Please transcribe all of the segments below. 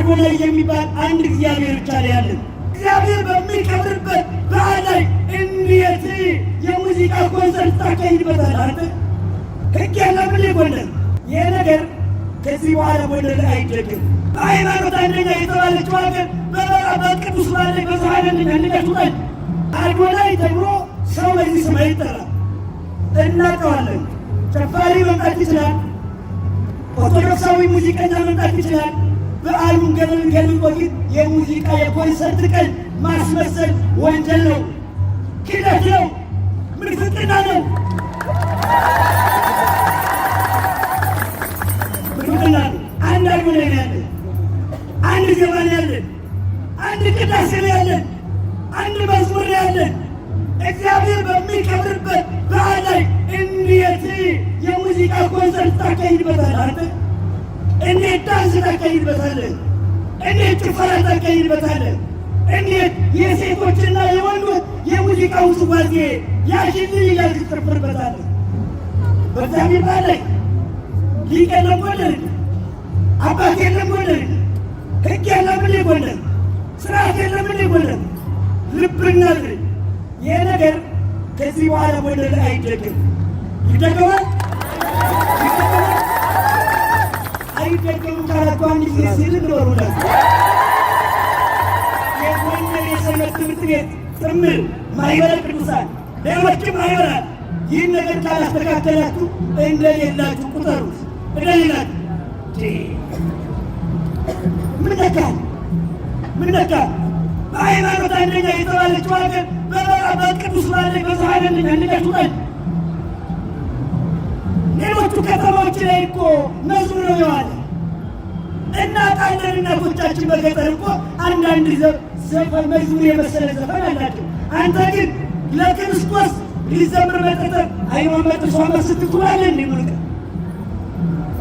አዶናይ የሚባል አንድ እግዚአብሔር ብቻ ነው ያለን። እግዚአብሔር በሚከብርበት በዓል ላይ እንዴት የሙዚቃ ኮንሰርት ታካሂድበታለህ? አንተ ሕግ የለም እንዴ ጎንደር? ይህ ነገር ከዚህ በኋላ ጎንደር ላይ አይደገም። በሃይማኖት አንደኛ የተባለችው ሀገር በቅዱስ በዓል ላይ በዘሀን አንደኛ አንደኛ አዶናይ ተብሎ ሰው በዚህ ስም አይጠራም። እናውቀዋለን። ጨፋሪ መምጣት ይችላል። ኦርቶዶክሳዊ ሙዚቀኛ መምጣት ይችላል። በዓሉን ገለል ገልጦ ግን የሙዚቃ የኮንሰርት ቀን ማስመሰል ወንጀል ነው፣ ክደት ነው፣ ምንፍቅና ነው፣ ምንፍቅና ነው። አንድ አዶናይ ነው ያለን፣ አንድ ዜማ ነው ያለን፣ አንድ ቅዳሴ ነው ያለን፣ አንድ መዝሙር ነው ያለን። እግዚአብሔር በሚከብርበት በዓል ላይ እንዴት የሙዚቃ ኮንሰርት ታካሂድበታለህ? አንተ እንዴት ዳንስ ታካሂድበታለህ? እንዴት ጭፈራ ታካሂድበታለህ? እንዴት የሴቶችና የወንዶች የሙዚቃ ውዝዋዜ ያሽልኝ እያልክ ትጨፍርበታለህ? በእግዚአብሔር በዓል ላይ ሊቅ የለም ጎንደር፣ አባት የለም ጎንደር፣ ሕግ የለም እንዴ ጎንደር፣ ስርዓት የለም እንዴ ጎንደር? ልብ እናድርግ። ይህ ነገር ከዚህ በኋላ ጎንደር ላይ አይደገም። ይደገማል? ይደገማል? አይደገምም ካላችሁ አንድ ጊዜ ሲል እንበሉለት። የጎንደር የሰንበት ትምህርት ቤት ጥምር ማህበረ ቅዱሳን፣ ሌሎችም ማህበራት ይህን ነገር ካላስተካከላችሁ እንደሌላችሁ ቁጠሩት። እንደሌላችሁ። ምን ነካል? ምን ነካል? በሃይማኖት አንደኛ የተባለችው ሀገር በቅዱስ በዓል ላይ በዘሀን አንደኛ አንደኛ ሌሎቹ ከተማዎች ላይ እኮ መዝሙር ነው የዋለ። እናውቃለን። እናቶቻችን በገጠር እኮ አንዳንድ ዘፈን መዝሙር የመሰለ ዘፈን አላቸው። አንተ ግን ለክርስቶስ ሊዘምር መጠጠር አይኗን መጥርሷ ስትል ትውላለህ። እንዲህ ሙሉ ቀን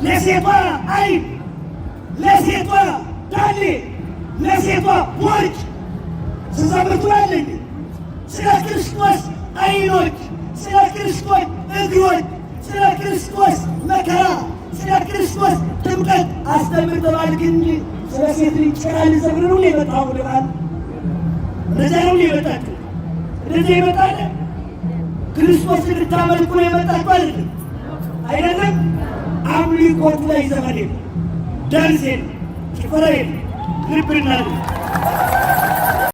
ለሴቷ አይን፣ ለሴቷ ዳሌ፣ ለሴቷ ቦርጭ ስትዘምር ትውላለህ። ስለ ክርስቶስ አይኖች፣ ስለ ክርስቶስ እግሮች፣ ስለ ክርስቶስ መከራ፣ ስለ ክርስቶስ ጥምቀት አስተምር ተባልክ እንጂ ስለ ሴት ልጅ ጭራ ልዘምር ነው የመጣው ወደ በዓል። እንደዚያ ነው የመጣችሁ። እንደዚያ ይመጣል። ክርስቶስን ልታመልኩ ነው የመጣችሁ አይደለም፣ አይደለም። አምልኮቱ ላይ ዘፈን የለም፣ ዳንስ የለም፣ ጭፈራ የለም። ልብ እናድርግ።